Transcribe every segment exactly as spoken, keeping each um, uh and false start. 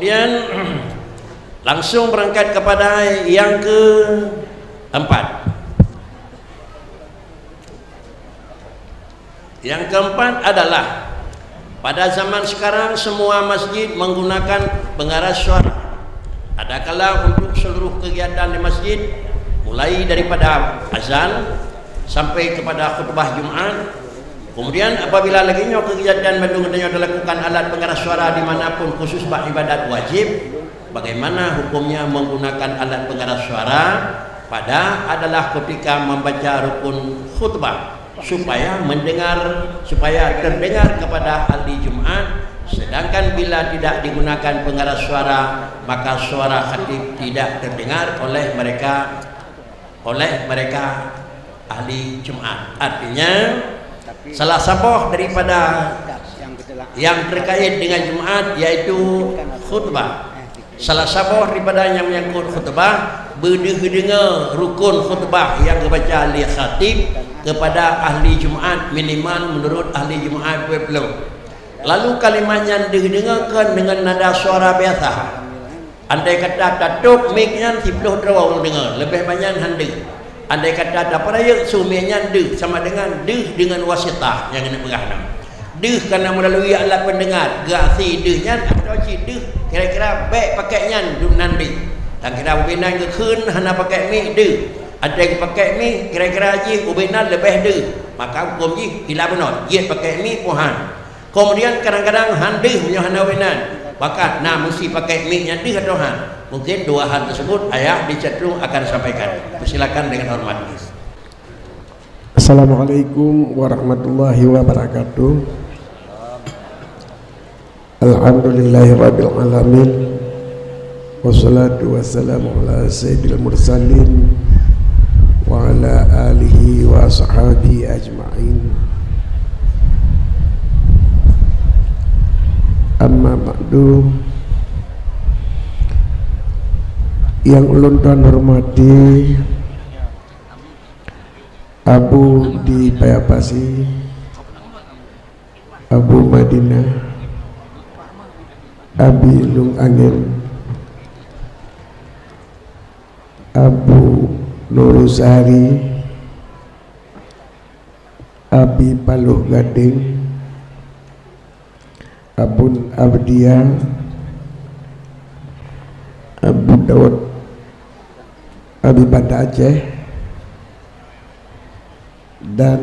Kemudian langsung berangkat kepada yang keempat. Yang keempat adalah, pada zaman sekarang semua masjid menggunakan pengeras suara. Adakala untuk seluruh kegiatan di masjid, mulai daripada azan sampai kepada khutbah Jumat, kemudian apabila lagèe nyoe kegiatan bandum geutanyoe dilakukan alat pengeras suara di mana pun khusus bak ibadat wajib, bagaimana hukumnya menggunakan alat pengeras suara pada adalah ketika membaca rukun khutbah supaya mendengar, supaya terdengar kepada ahli Jumat, sedangkan bila tidak digunakan pengeras suara, maka suara khatib tidak terdengar oleh mereka, oleh mereka ahli Jumat. Artinya, salah saboh daripada yang terkait dengan Jumat yaitu khutbah. Salah saboh daripada yang menyangkut khutbah, beudeuh deungoe rukun khutbah yang geubaca lé khatib kepada ahli Jumat, minimal menurut ahli Jumat dua puluh. Lalu kalimat nyan deuh deungoe kon deungon nada suara biasa. Andai kata tatôp mik nyan siplôh droe ureueng deungoe, leubeh banyan han deuh. Andai kata tapeurayeuk su mik nyan deuh sama dengan deuh deungon wasitah nyang keuneuk peugah nyan. Deuh kana meulalui alat peundeungar, geuaksi deuh nyan atau cit deuh kira-kira bèk pakèk nyan dum nan deuh. Dan kira ubé nan geukheun hana pakèk mik deuh. Andai geupakèk mik kira-kira jih ubé nan leubeh deuh. Maka huköm jih hila bunoe, jeuet pakèk mik peue han. Kemudian kadang-kadang han deuh meunyoe hana ubé nan. Maka na meusti pakèk mik nyan deuh atau han. Mungkin dua hal tersebut ayah di chatroom akan sampaikan. Persilakan dengan hormat. Assalamualaikum warahmatullahi wabarakatuh. Alhamdulillahirabbil alamin. Wassalatu wassalamu ala sayyidil mursalin wa ala alihi wa ashabihi ajma'in. Amma ba'du. Yang ulôn tuan hormati, Abu di Paya Pasi, Abu Madinah, Abi Lung Angén, Abu Nurul Sahari, Abi Paloh Gadéng, Abun Abdia, Abu Daud, Abi Banda Aceh, dan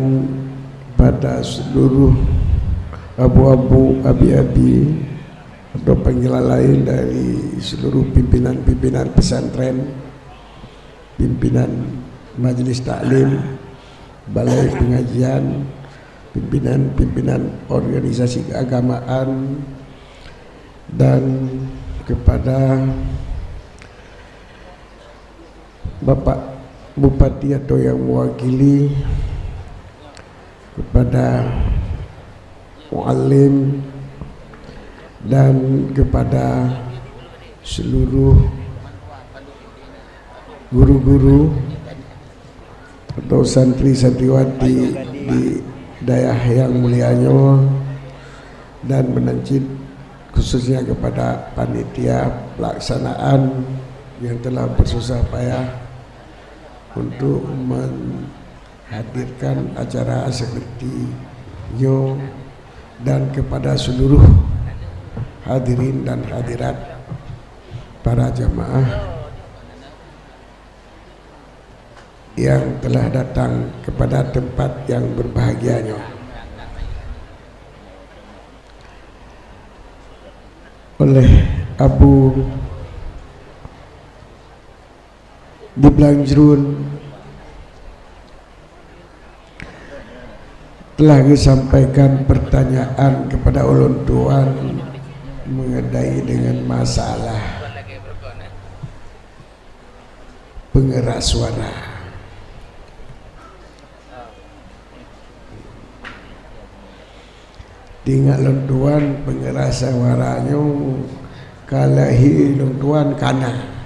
pada seluruh abu-abu, abi-abi, atau panggilan lain dari seluruh pimpinan-pimpinan pesantren, pimpinan majelis taklim, balai pengajian, pimpinan-pimpinan organisasi keagamaan, dan kepada Bapak Bupati atau yang mewakili, kepada muallim, dan kepada seluruh guru-guru atau santri-santriwati di dayah yang mulia nyoe, dan meunan cit khususnya kepada panitia pelaksanaan yang telah bersusah payah untuk menghadirkan acara seperti nyoe, dan kepada seluruh hadirin dan hadirat para jamaah yang telah datang kepada tempat yang berbahagia nyoe. Oleh Abu di Blang Jruen telah disampaikan pertanyaan kepada ulôn tuan mengenai dengan masalah pengeras suara. Ingat lôn tuan, pengeras suara nyoe ka lahé lôn tuan kana.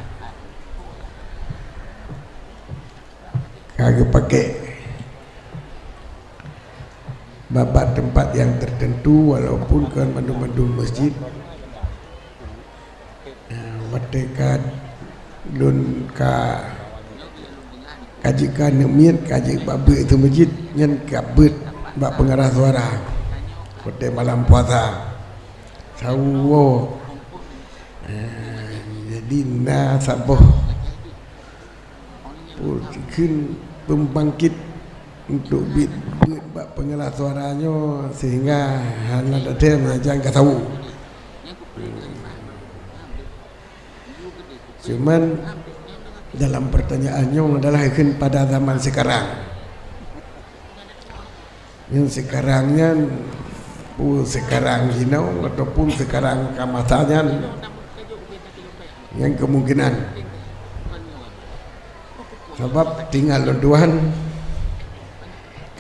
Ka geupakék bak-bak teumpat nyang teuteuntu, walaupun kon mandum-mandum masjid. Watèe ka lôn ka, ka jeuet keu aneuk miet, ka jeuet bak beuet ateueh masjid, nyan ka beuet bak peungeurah suara. Watèe malam puasa, sawoe. Eh, jadi na saboh kheun peumbangkit untuk beuet, beuet bak peungeurah suara nyoe, sehingga hana teutem sajan ka sawoe. Cuman dalam pertanyaan nyoe adalah kheun pada zaman sekarang. Nyan sekarang nyan, oh, sekarang jinoe ataupun sekarang ka masa nyan, nyan kemungkinan. Sabab tinggai lôn tuan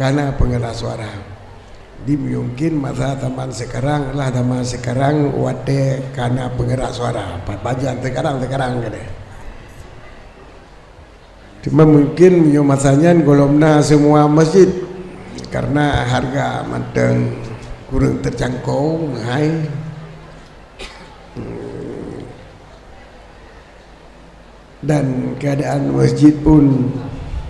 kana peungeurah suara. Di mungkin masa zaman sekarang lah zaman sekarang watèe kana peungeurah suara. Pat bajan sekarang, sekarang keudeh. Cuma mungkin meunyoe masa nyan gohlom na semua masjid, karena hareuga mantong kureueng teucangkong, hai. Dan keadaan masjid pun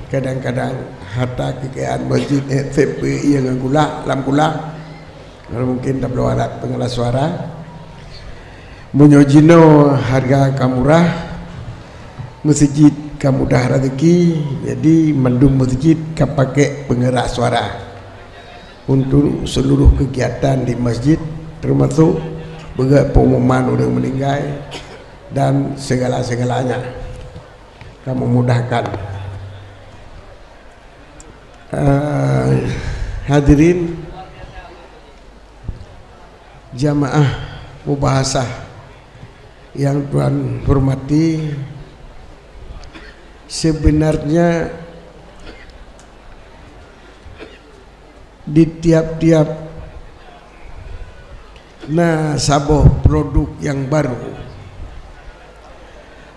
kadang-kadang hareuta keukayaan masjid, eh, sép beu ié ngon gula, lam gula. Kalau mungkin tabloe alat peungeurah suara. Meunyoe jinoe hareuga ka murah, meuseujid ka mudah raseuki, jadi mandum meuseujid ka pakèk peungeurah suara untuk seluruh kegiatan di masjid, termasuk peugöt pengumuman ureueng meuninggai dan segala-segalanya. Ka memudahkan. Eh, hadirin jamaah mubahasah yang Tuhan hormati, sebenarnya di tiap-tiap na saboh produk nyang baru.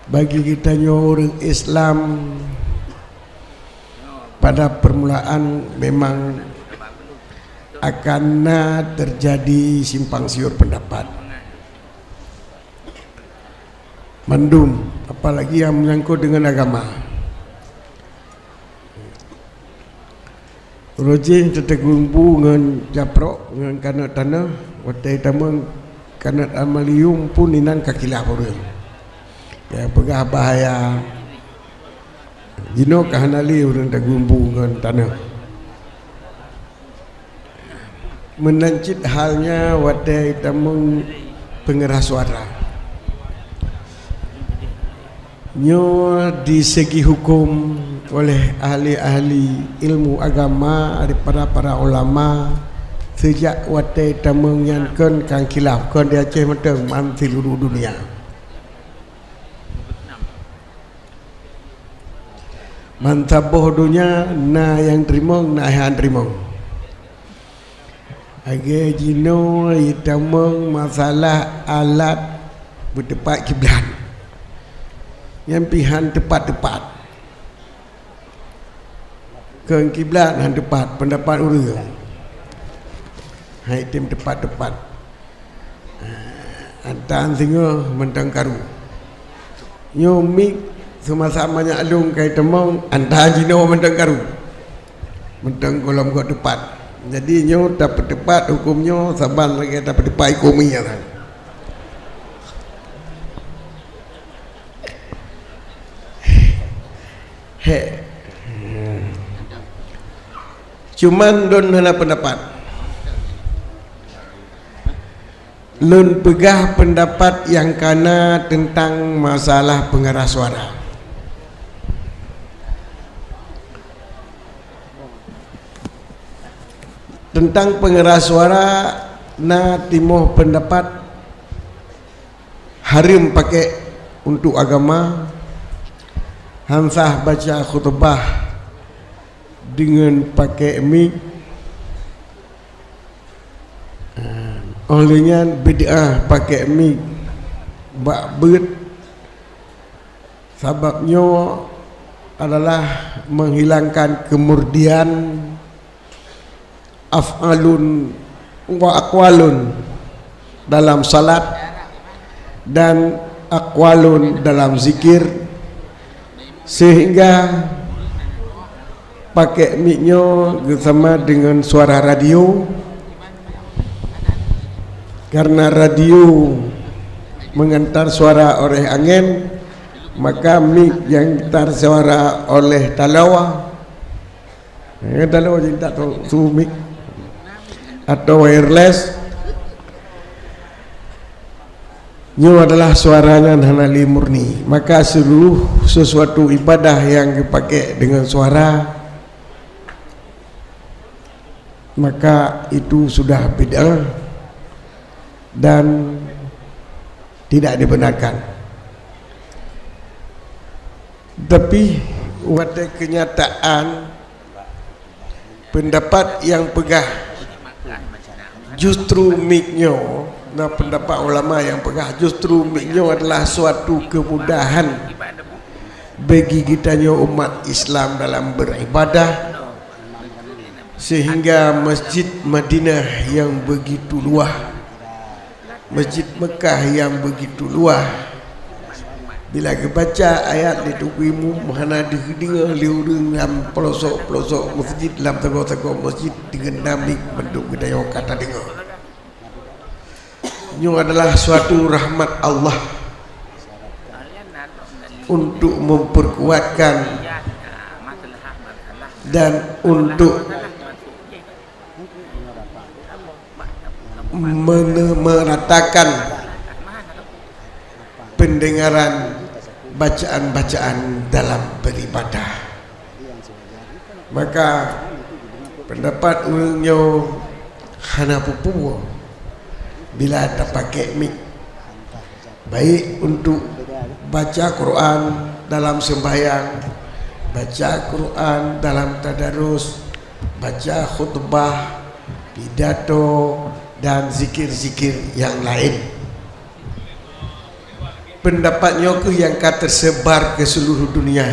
Bagi geutanyoe ureueng Islam, pada permulaan memang akan na teujadi simpang siur pendapat. Mandum, apalagi nyang menyangkut dengan agama. Uroe jéh teuteugumbu ngon japrok ngon kanot tanoh, watèe tamong kanot aluminium pun inan ka kilaf ureueng. Ya, peugah bahaya. Jinoe ka hana lé ureueng tagumbu ngon tanoh. Meunan cit halnya watèe tamong peungeurah suara. Nyoe di segi huköm oleh ahli-ahli ilmu agama daripada para ulama, seujak watèe tamong nyan kon ka khilaf, kon di Aceh mantong, man seuluruh dunia. Man saboh donya na nyang teurimong, na nyang han teurimong. Lagèe jinoe itamong masalah alat beuteupat kiblat. Nyan pih han teupat-teupat. Keu kiblat han teupat, peundapat ureueng. Hai tem teupat-teupat. Ah, atan singoh mantong karu. Nyoe mik seumasa manyak lôn ka itamong, atan jinoe mantong karu. Mantong gohlom göt teupat. Jadi nyoe tapeuteupat huköm nyoe saban lagèe tapeuteupat huköm nyan. He. Cuman lôn hana peundapat. Lôn peugah peundapat nyang kana teuntang masalah peungeurah suara. Teuntang peungeurah suara na timoh peundapat hareuem pakèk untuk agama, han sah baca khutubah deungon pakèk mik. Óh lheueh nyan bid'ah pakèk mik bak beuet, sabab nyoe adalah menghilangkan kemurdian af'alun wa aqwalun dalam salat dan aqwalun dalam zikir, sehingga paket mik nyoe geusama dengan suara radio, karena radio mengantar suara oleh angin, maka mik yang antar suara oleh taloe. Ya, taloe jadi tak tahu, su mik atau wireless. Nyoe adalah suara nyan hana lé murni. Maka seluruh sesuatu ibadah yang dipakai dengan suara, maka itu sudah bid'ah dan tidak dibenarkan. Tapi watée kenyataan, pendapat yang peugah justru mik nyoe, na pendapat ulama yang peugah justru mik nyoe adalah suatu kemudahan bagi geutanyoe umat Islam dalam beribadah, sehingga Masjid Madinah yang begitu luah, Masjid Mekah yang begitu luah, bila geubaca ayat lé Teungku Imum, hana deuh deungoe lé ureuëng lam pelosok-pelosok masjid, lam sagoe-sagoe masjid, deungon na mik mandum geutanyoe ka tadeungoe. Nyoe adalah suatu rahmat Allah untuk memperkuatkan dan untuk mene-, meratakan pendengaran bacaan-bacaan dalam beribadah. Maka pendapat ureuëng nyoe hana peue-peue bila tapakai mik, baik untuk baca Quran dalam sembahyang, baca Quran dalam tadarus, baca khutbah, pidato, dan zikir-zikir yang lain. Pendapat nyoe keuh nyang ka tersebar ke seluruh dunia,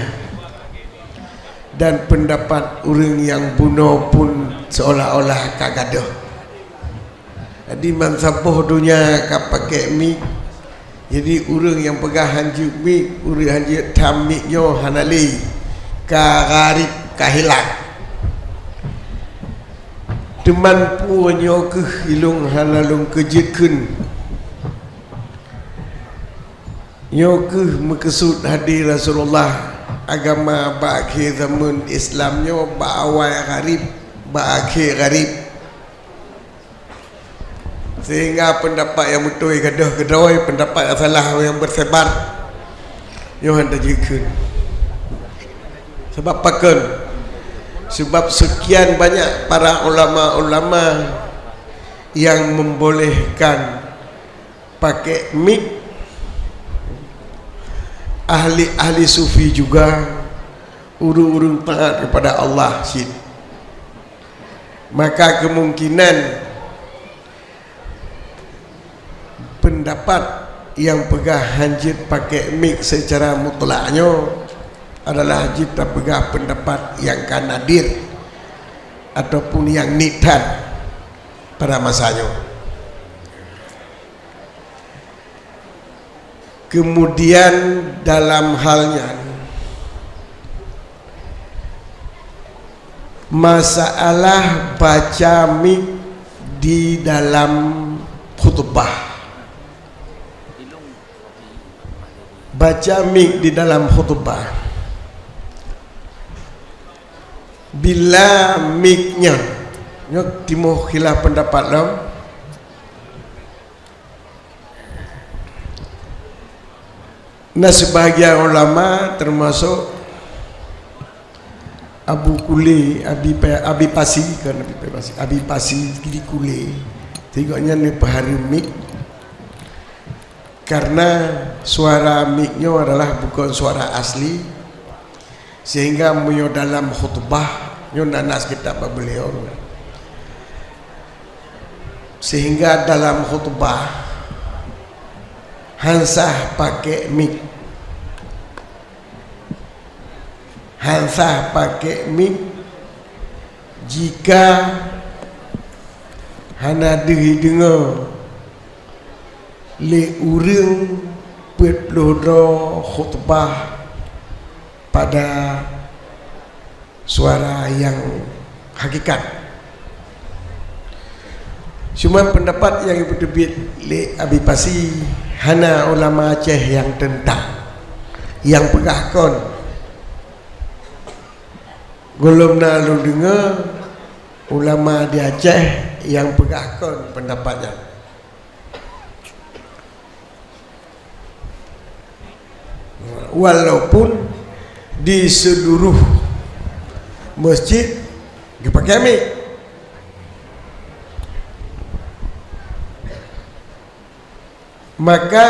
dan pendapat ureuëng nyang bunoe pun seolah-olah ka gadôh. Jadi, ban saboh donya ka pakai mik. Jadi, ureuëng nyang peugah hanjeuet mik, ureuëng hanjeuet tham mik nyoe hana lé, ka gharib, ka hilang. Teuma peue nyoe keuh ilong hana lôn keujeuet kheun. Nyoe keuh meukeusut hadé Rasulullah, agama bak akhé zameun, Islam nyoe bak awai gharib, bak akhé gharib. Sehingga pendapat nyang beutôi gadôh keudroe, pendapat nyang salah nyang beureusebar. Nyoe han tajeuet kheun. Sabab pakon? Sebab sekian banyak para ulama-ulama yang membolehkan pakai mik, ahli-ahli sufi juga, ureuëng-ureuëng taat kepada Allah cit. Maka kemungkinan pendapat nyang peugah hanjeuet pakai mik secara mutlak nyoe adalah jeuet tapeugah pendapat nyang ka nadir ataupun nyang niet that pada masa nyoe. Kemudian dalam hal nyan, masalah baca mik di dalam khutbah. Baca mik di dalam khutbah. Bila mik nyan, nyoe timoh khilaf pendapat lom. Na sebahagian ulama, termasuk Abu Kule, Abi Pa-, Abi Pasi, kan Abi Pasi, Abi Pasi di Kule, tengoknya ni peuhareuem mik, karena suara mik nyoe adalah bukan suara asli, sehingga meunyoe dalam khutbah, nyoe na nas kitab bak beliau, sehingga dalam khutbah han sah pakai mik. Han sah pakai mik jika hana deuh deungoe lé ureuëng peuet ploh droe khutbah pada suara nyang hakikat. Cuma peundapat nyang geupeuteubiet lé Abi Pasi, hana ulama Aceh nyang teuntang, nyang peugah kon. Gohlom na lôn deungoe ulama di Aceh nyang peugah kon peundapat nyan. Walaupun di seluruh masjid geupakai mik. Maka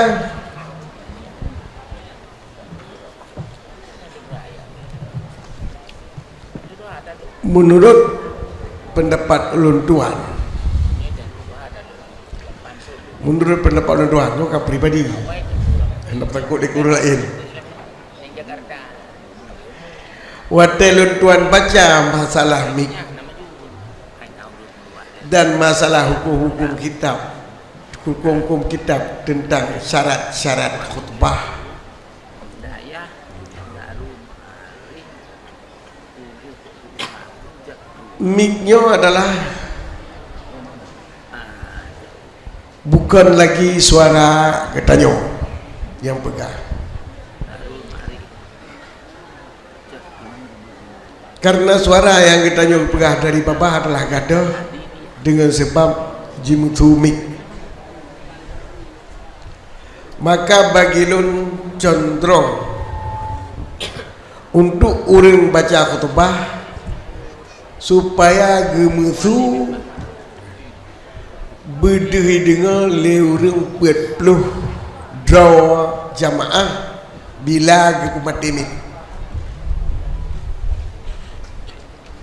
menurut pendapat ulôn tuan, menurut pendapat ulôn tuan, nyoe ka pribadi, hana takot di ureuëng laén. Watée lôn tuan baca masalah mik dan masalah hukum-hukum kitab, hukum-hukum kitab tentang syarat-syarat khutbah, mik nyoe adalah bukon lagi suara geutanyoe nyang peugah. Karena suara nyang geutanyoe peugah dari babah adalah gadôh, deungon seubab jimeusu mik. Maka bagi lôn condrong untuk ureuëng baca khutbah supaya geumeusu beudeuh deungoe lé ureuëng peuet ploh droe jamaah bila geupeumaté mik.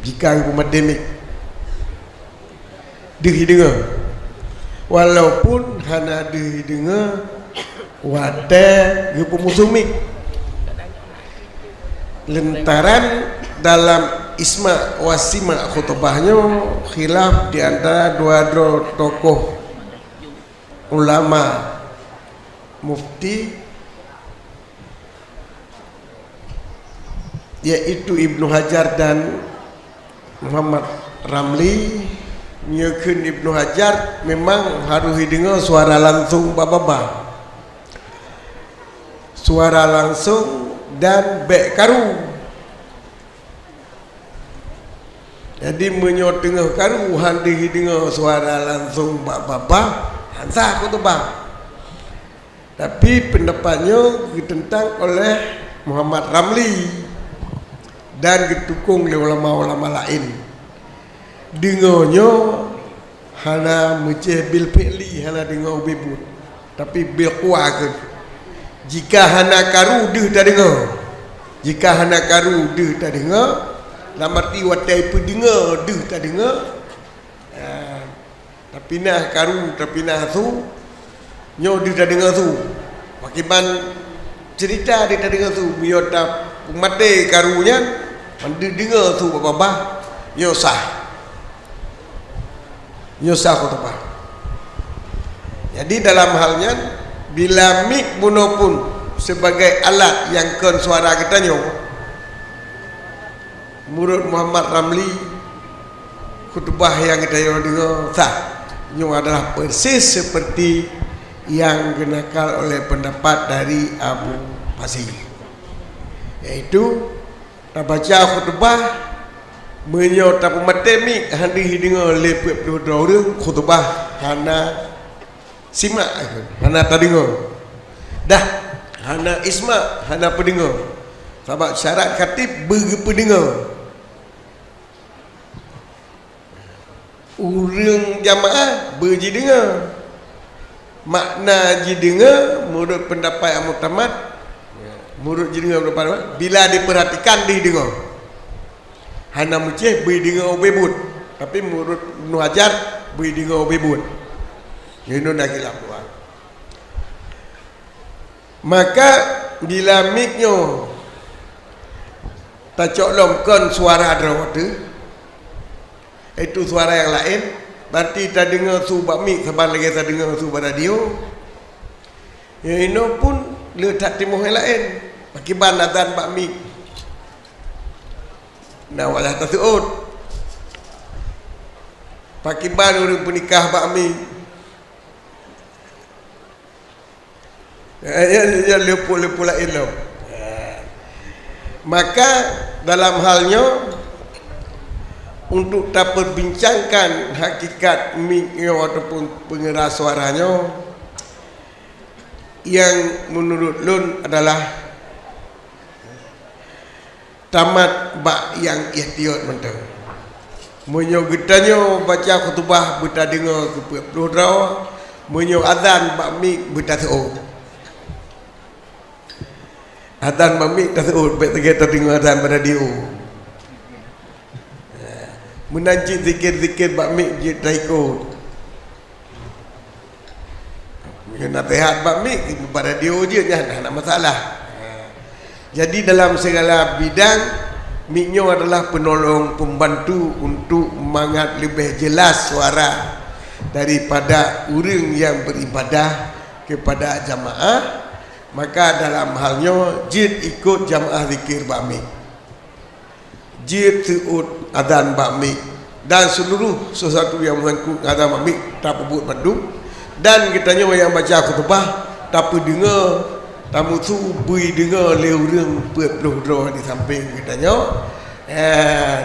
Jika geupeumaté mik, deuh deungoe. Walaupun hana deuh deungoe watée geupeumusu mik. Lantaran dalam isma wa sima khutbah nyoe khilaf di antara dua droe tokoh ulama mufti, yaitu Ibnu Hajar dan Muhammad Ramli. Nyoe kheun Ibnu Hajar memang harôh jideungoe suara langsong bak babah. Suara langsong dan bék karu. Jadi meunyoe teungoh karu hana jideungoe suara langsong bak babah, hana sah khutbah. Tapi peundapat nyoe geuteuntang oleh Muhammad Ramli dan geutukong lé ulama-ulama laén. Deungoe nyoe hana meucéh bil fi'li, hana deungoe ubé buet, tapi bil quwa kheueh. Jika hana karu deuh tadeungoe, jika hana karu deuh tadeungoe, lam arti watée peudeungoe deuh tadeungoe, ah, tapinah karu, tapinah su, nyoe deuh tadeungoe su. Pakriban cerita deuh tadeungoe su, meunyoe tapeumaté karu nyan, mandum deungoe su bak babah, nyoe sah. Nyoe sah khutbah. Jadi dalam hal nyan, bila mik bunoe pun sebagai alat nyang kon suara geutanyoe, Menurut Muhammad Ramli, khutbah nyang geutanyoe deungoe sah. Nyoe adalah persis seperti nyang geunakal oleh pendapat dari Abu Fazil, yaitu tabaca khutbah, meunyoe tapeumaté mik hana jideungoe lé peuet ploh droe ureuëng, khutbah hana simak, hana tadeungoe. Dah, hana isma, hana peudeungoe. Sabab syarat khatib beugeupeudeungoe. Ureuëng jamaah beujideungoe. Makna jideungoe, menurut pendapat yang muktamad, menurut jideungoe pendapat, bila diperhatikan, dideungoe. Hana meucéh beudeungoe ubé buet, tapi menurut Ibnu Hajar beudeungoe ubé buet. Nyoe na khilaf dua. Maka bila mik nyoe tacok lom kon suara droe teuh, itu suara nyang laén, berarti tadeungoe su bak mik saban lagée tadeungoe su bak radio. Nyoe inoe pun Le that timoh nyang laén. Pakiban azan bak mik. Na wajah taseuôt. Pakiban ureuëng peunikah bak mik. Eh, ya, ya, leupeu-leupeu laén lom. Eh. Maka dalam hal nyoe, untuk tapeurbincangkan hakikat mik nyoe ataupun peungeura suara nyoe, nyang meunurot lôn adalah tamat bak nyang ihtiyot mantong. Meunyoe geutanyoe baca khutubah beutadeungoe keu peuet ploh droe, meunyoe azan bak mik beutaseuôt. Azan bak mik taseuôt, bék lagée tadeungoe azan bak radio. Meunan cit zikir-zikir bak mik jeuet taikot. Meunyoe naseuhat bak mik, bak radio jeuet nyan hana masalah. Jadi dalam segala bidang, mik nyoe adalah penolong pembantu untuk mangat leubeh jelas suara daripada ureuëng nyang beribadah kepada jamaah, maka dalam hal nyoe jeuet ikot jamaah zikir bak mik. Jeuet seuôt azan bak mik dan seuluruh sesuatu nyang meusangkot ngon azan bak mik tapeubuet mandum, dan geutanyoe nyang baca khutubah tapeudeungoe, tameusu bri deungoe lé ureuëng peuet ploh droe di sampéng geutanyoe, eh,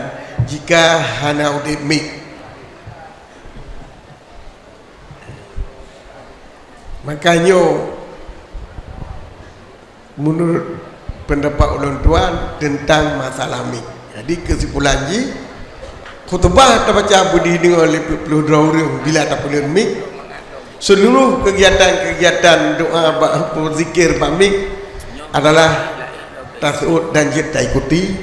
jika hana udeb mik. Maka nyoe meunurot peundapat ulôn tuan teuntang masalah mik. Jadi keusimpulan jih, khutubah tabaca beudeuh deungoe lé peuet ploh droe ureuëng bila tapeuleuet mik. Seuluruh keugiatan-keugiatan doa bak, zikir bak mik adalah taseuôt dan jeuet taikuti,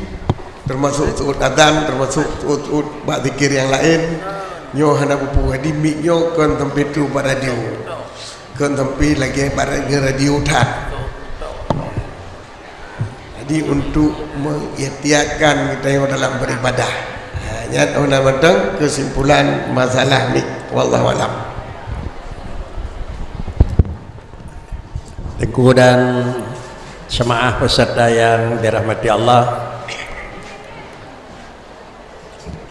teumasok seuôt azan, teumasok seuôt-seuôt bak zikir nyang laén. Nyoe hana peue-peue, jadi mik nyoe kon sampoe trok bak radio. Kon sampoe lagée barang ngon radio that. Jadi untuk mengikhtiatkan geutanyoe dalam beribadah. Ha, nyan hana mantong keusimpulan masalah mik. Wallahu a'lam. Teungku dan jemaah peserta yang dirahmati Allah,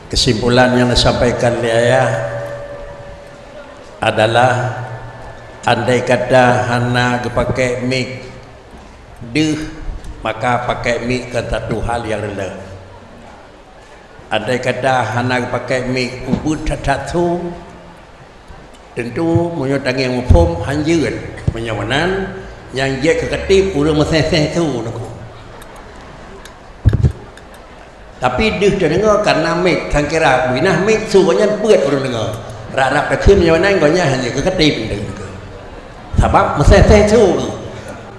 kesimpulan yang disampaikan oleh Ayah adalah, andai kata hana geupakai mik deuh, maka pakai mik kon satu hal yang rendah. Andai kata hana geupakai mik ubit that-that su, tentu meunyoe tangieng muphom hanjeuet. Meunyoe meunan, nyang jeuet keu keuteb ureuëng meuseh-seh su nyoe. Tapi deuh teudeungoe kareuna mik, sangkira bubena mik su nyan peuet ureuëng deungoe. Rab-rab takheun meunyoe meunan gobnyan hana geukeuteb deungoe. Sabab meuseh-seh su.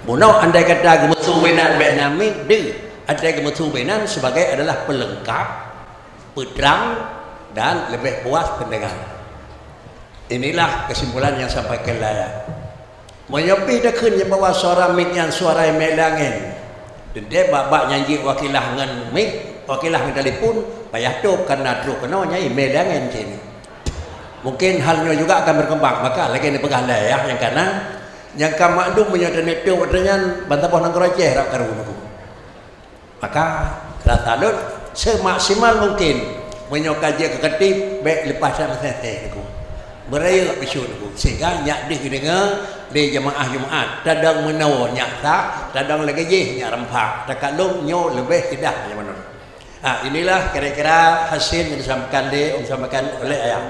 Bunoe andai kata geumeusu bubena bék na mik deuh, andai geumeusu bubena sebagai adalah peulengkap, peutrang dan leubeh puas pendengar. Inilah kesimpulan yang sampaikan laya. Meunyoe pih takheun nyang bahwa suara mik nyan suara imé lé angén, teuntée bak-bak nyang jeuet wakilah ngon mik, wakilah ngon telepon, payah tôb kareuna trok keunoe nyan imé lé angén cit. Mungkin hal nyoe juga akan berkembang, maka lagée neupeugah lé Ayah nyang kana, nyang ka maklum meunyoe taneuk tôb watée nyan bansaboh nanggroe Aceh rab karu nyoe. Maka rasa lôn semaksimal mungkin, meunyoe ka jeuet keu keuteb, bék leupah that meuseh-seh nyoe. Beurayeuk bisu nyoe, sehingga nyak deuh deungoe lé jeumaáh Jumaat, tadong meunoe nyak sa, tadong lagée jih nyak rampak, takalon nyoe leubeh keudah nyoe meunoe. Ha, inilah kira-kira hasil yang disampaikan lé, disampaikan oleh Ayah.